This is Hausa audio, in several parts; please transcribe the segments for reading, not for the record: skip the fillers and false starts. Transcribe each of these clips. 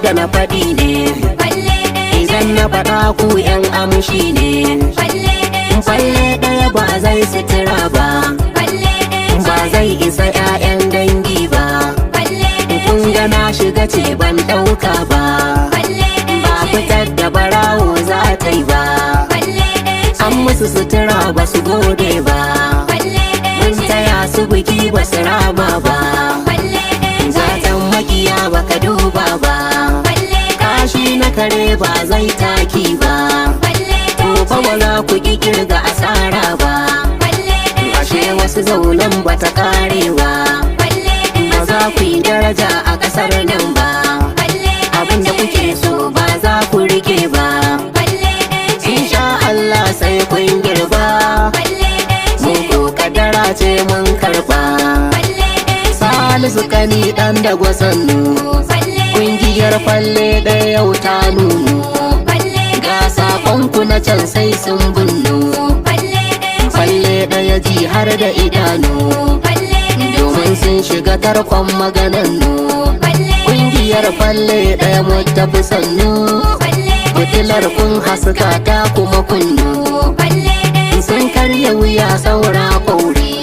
da na faɗi ne. Idan na faɗa, ku 'yan amshi ne. Falle ɗaya ba zai sutura ba, ba zai isa 'ya'yan dangi ba. Kun ga na shiga ce ban ɗauka ba, ba fitar da barawo za ta yi ba. An musu sutura ba su gode ba, mun taya su biki ba su rama ba. Gatan makiya baka duba ba, kashi na kare ba zai taki ba. To fa ba za ku ki kirga asara ba, ashe wasu zaunan ba ta kare ba. Ba za ku yi daraja a kasar nan ba, abinda kuke so ba za ku rike ba. Insha Allah sai kun girba, mu ko kadara ce mun karba. Salisu Kani dan da gwasannu, kungiyar Falle Ɗaya yau ta nunu. Ga sakonku na can sai sun bunnu, Falle Ɗaya ji har da idanu, domin sun shiga tarkon maganannu. Kungiyar Falle Ɗaya mu tafi sannu, fitilar kun haska ta kuma kunnu. Sun karya wuya saura kauri,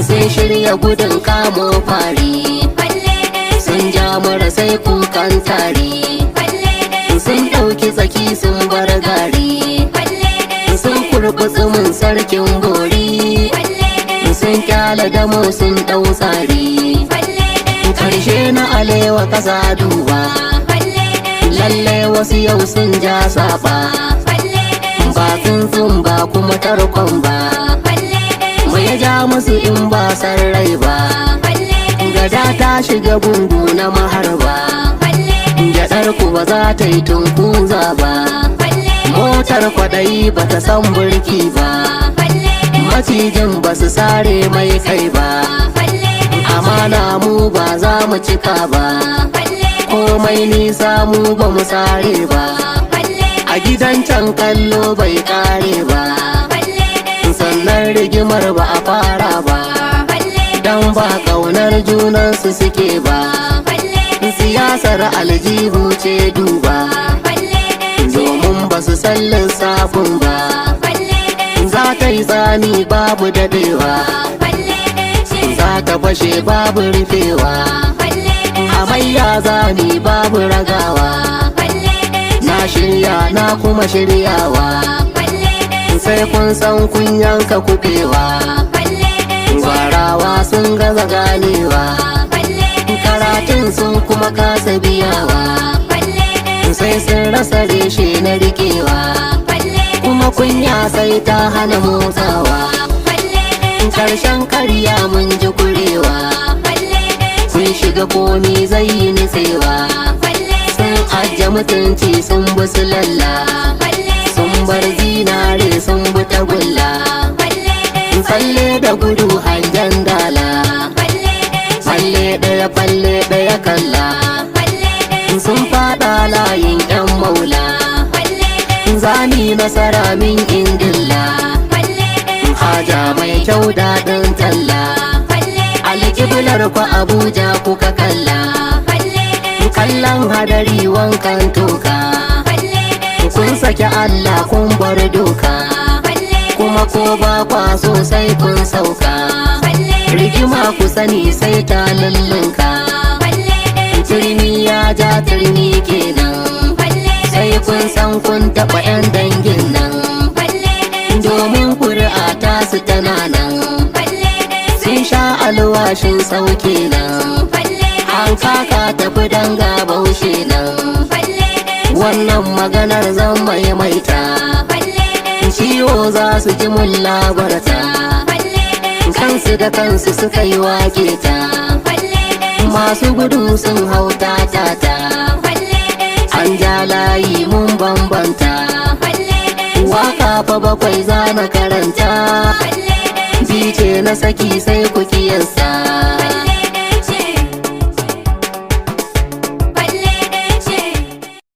sun shirya gudun kamo fari, sun ja mara sai kukan tari, sun ɗauki tsaki sun bar gari, sun kurɓi tsumin sarkin bori, sun kyala damo sun ɗau tsari. Ƙarshe na alewa kasa duba, lalle wasu yau sun ja saba. Ba tsuntsun ba kuma tarkon ba, mai ya ja musu in ba san rai ba? Gada ta shiga gungu na maharba, gyaɗar ku ba za ta yi tunkuza ba. Motar kwaɗayi ba ta san burki ba, macijin ba su sare mai kai ba. Amana mu ba za mu cika ba, komai nisa mu ba mu sare ba. A gidan can kallo bai kare ba, sannan rigimar ba a fara ba, dan ba kaunar junansu suke ba. Siyasar aljihu ce duba, domin ba su san lissafin ba. Za ta yi tsami babu dadewa, za ta fashe babu rufewa. Hamayya zani babu ragawa, na shirya na kuma shiryawa. Sai kun san kun yanka kubewa, gwarawa sun gaza ganewa, karatun sun kuma kasa biyawa. Sai sun rasa reshe na rikewa, kuma kunya sai ta hana motsawa. Karshen karya mun ji kurewa, kun shiga komi zai yi nutsewa. Sun ajiye mutunci sun bi su lalla, sun bar zinare sun bi tagulla. Tsalle da gudu hangen dala, Falle Ɗaya, Falle Ɗaya kalla, sun fada layin yan maula. Zani nasara min indilla, haja mai kyau daɗin talla. Alƙiblar ku Abuja kuka kalla, kallon hadari wankan toka. Kun saki Allah kun bar doka, kuma ko ba kwa so sai kun sauka. Rigima ku sani sai ta lullunka, turmi ya ja turmi kenan. Sai kun san kun taɓa 'yan dangin nan, domin kuri'a ta su tana nan. Sun sha alwashin sauke nan, an kaka tafi danga baushe nan. Wannan maganar zan maimaita, ciwo za su ji mun labarta. Kansu da kansu suka yi wake ta, masu gudu sun hau tatata. An ja layi mun bambanta, waka fa bakwai za na karanta, bice na saki sai ku kiyasta.